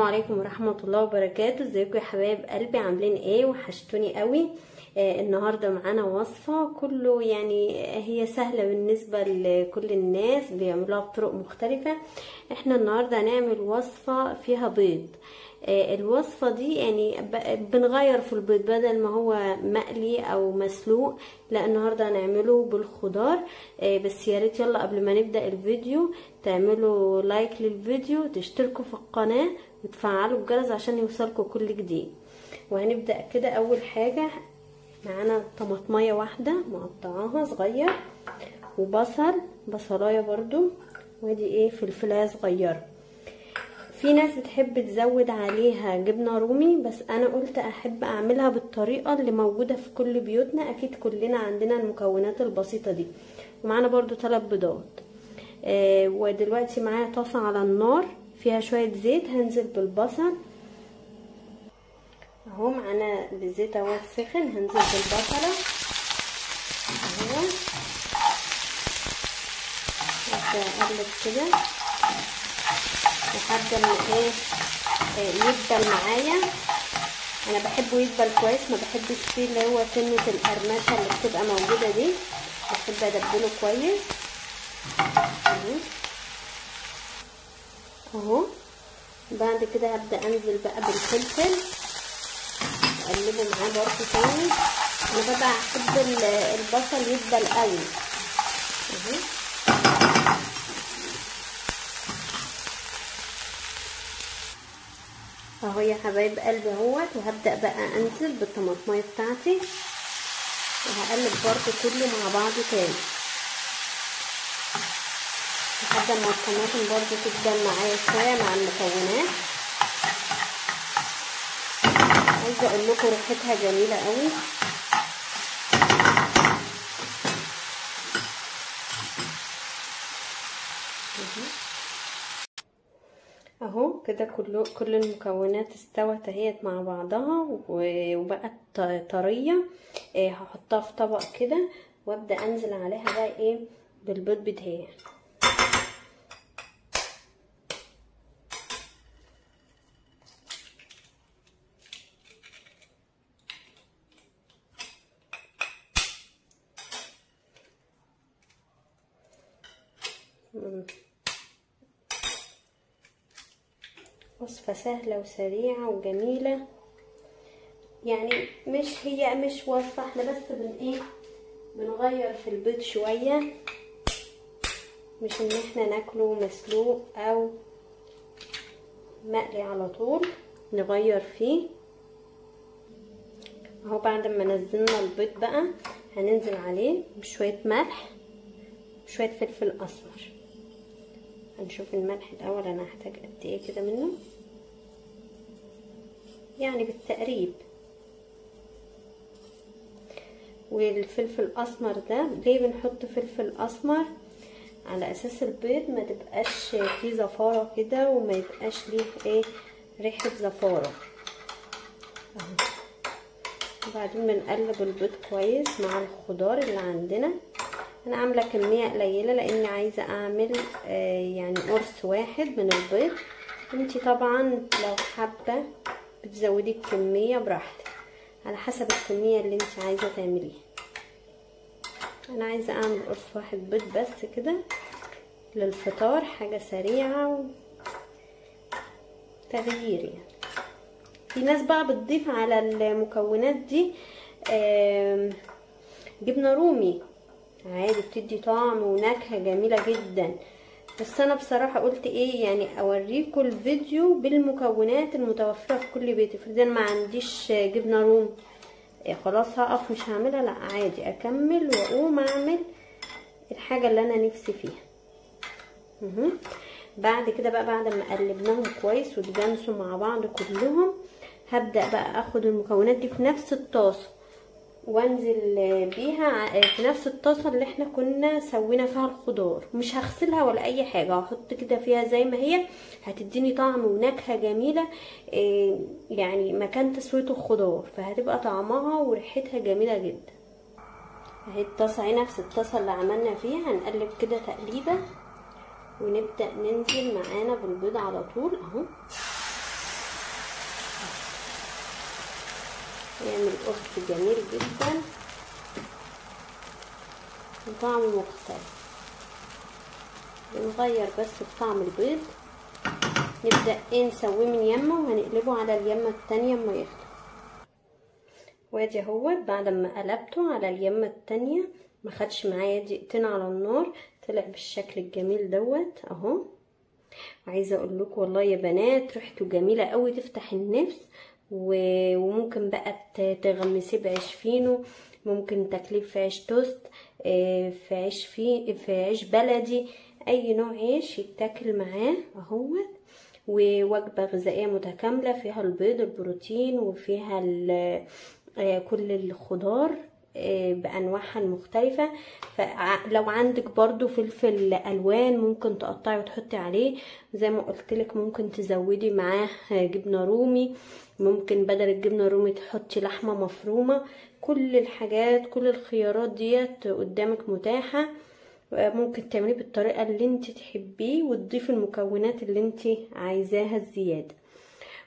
عليكم ورحمة الله وبركاته. ازيكم يا حبايب قلبي، عاملين ايه؟ وحشتوني قوي. النهارده معانا وصفة كله يعني هي سهلة بالنسبة لكل الناس، بيعملوها بطرق مختلفة. احنا النهارده هنعمل وصفة فيها بيض. الوصفة دي يعني بنغير في البيض، بدل ما هو مقلي او مسلوق، لا النهارده هنعمله بالخضار. بس يا ريت يلا قبل ما نبدأ الفيديو تعملوا لايك للفيديو، تشتركوا في القناة وتفعلوا الجرس عشان يوصلكوا كل جديد. وهنبدأ كده. اول حاجة معانا طماطمية واحدة مقطعاها صغير، وبصل بصلاية برضو، وادي ايه فلفلاية صغيرة. في ناس بتحب تزود عليها جبنة رومي، بس انا قلت احب اعملها بالطريقة اللي موجودة في كل بيوتنا، اكيد كلنا عندنا المكونات البسيطة دي. ومعانا برضو 3 بيضات. ودلوقتي معايا طاسة على النار فيها شوية زيت، هنزل بالبصل اهو. معانا الزيت اهو سخن، هنزل بالبصلة اهو، اقلب كده لحد ما ايه يدبل معايا. انا بحبه يدبل كويس، ما بحبش فيه اللي هو سنة القرمشة اللي بتبقى موجودة دي، بحب ادبله كويس اهو. بعد كده هبدأ انزل بقى بالفلفل، اقلبه معاه برضه تاني. انا ببقى احب البصل يدبل قوي اهو. اهو يا حبايب قلبي اهوت. وهبدأ بقى انزل بالطماطمية بتاعتي، وهقلب برضه كله مع بعض تاني لحد ما الطماطم برضه تدبل معايا شوية مع المكونات. عايزة اقول لكم ريحتها جميلة قوي. اهو كده كل المكونات استوت اهيت مع بعضها وبقت طرية. هحطها في طبق كده وابدا انزل عليها بقى ايه بالبيض بتاعي. وصفة سهلة وسريعة وجميلة، يعني مش هي مش وصفة، احنا بس بن ايه بنغير في البيض شوية، مش ان احنا ناكله مسلوق او مقلي على طول، نغير فيه اهو. بعد ما نزلنا البيض بقى هننزل عليه بشوية ملح وشوية فلفل اسمر. هنشوف الملح الاول، انا هحتاج قد ايه كده منه يعني بالتقريب. والفلفل الاسمر ده ليه بنحط فلفل اسمر؟ على اساس البيض ما تبقاش فيه زفاره كده، وما يبقاش ليه ايه ريحه زفاره اهو. وبعدين بنقلب البيض كويس مع الخضار اللي عندنا. انا عامله كمية قليله لاني عايزه اعمل يعني قرص واحد من البيض. انتي طبعا لو حابة بتزودي الكمية براحتك على حسب الكمية اللي انتي عايزه تعمليها. انا عايزه اعمل قرص واحد بيض بس كده للفطار، حاجة سريعة وتغيير يعني. في ناس بقى بتضيف على المكونات دي جبنه رومي عادي، بتدي طعم ونكهة جميلة جدا. بس انا بصراحة قلت ايه يعني اوريكم الفيديو بالمكونات المتوفرة في كل بيت. افرض انا ما عنديش جبنة روم، إيه خلاص هقف مش هعملها، لا عادي اكمل واقوم اعمل الحاجة اللي انا نفسي فيها. بعد كده بقى بعد ما قلبناهم كويس واتجانسوا مع بعض كلهم، هبدأ بقى اخد المكونات دي في نفس الطاسة وانزل بيها في نفس الطاسه اللي احنا كنا سوينا فيها الخضار. مش هغسلها ولا اي حاجة، هحط كده فيها زي ما هي، هتديني طعم ونكهه جميلة يعني مكان تسويه الخضار، فهتبقى طعمها وريحتها جميلة جدا. اهي الطاسه اهي نفس الطاسه اللي عملنا فيها. هنقلب كده تقليبه ونبدأ ننزل معانا بالبيض على طول اهو. يعمل قرص جميل جدا وطعمه مختلف. بنغير بس في طعم البيض. نبدأ ايه نسويه من يمه وهنقلبه على اليمه التانية اما يخلص. وادي اهوت بعد ما قلبته على اليمه التانية، ما خدش معايا دقيقتين على النار، طلع بالشكل الجميل دوت اهو. عايزه اقول لكم والله يا بنات ريحته جميلة قوي، تفتح النفس. وممكن بقى تغمسيه بعيش فينو، ممكن تاكليه في عيش توست، في عيش في عيش بلدي، اي نوع عيش يتاكل معاه اهوت. ووجبه غذائية متكاملة فيها البيض البروتين، وفيها كل الخضار بانواعها المختلفة. فلو عندك برضو فلفل الوان ممكن تقطعي وتحطي عليه، زي ما قلتلك ممكن تزودي معاه جبنه رومي، ممكن بدل الجبنة الرومي تحطي لحمه مفرومه. كل الحاجات كل الخيارات ديت قدامك متاحة، ممكن تعمليه بالطريقة اللي انت تحبيه وتضيفي المكونات اللي انت عايزاها الزيادة.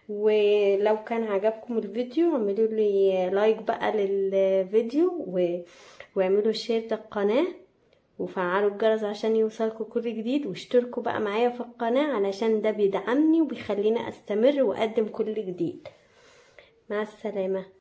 ولو كان عجبكم الفيديو اعملوا لي like بقى للفيديو، واعملوا share للقناة، وفعلوا الجرس عشان يوصلكم كل جديد، واشتركوا بقى معايا في القناة علشان ده بيدعمني وبيخليني استمر واقدم كل جديد. مع السلامة.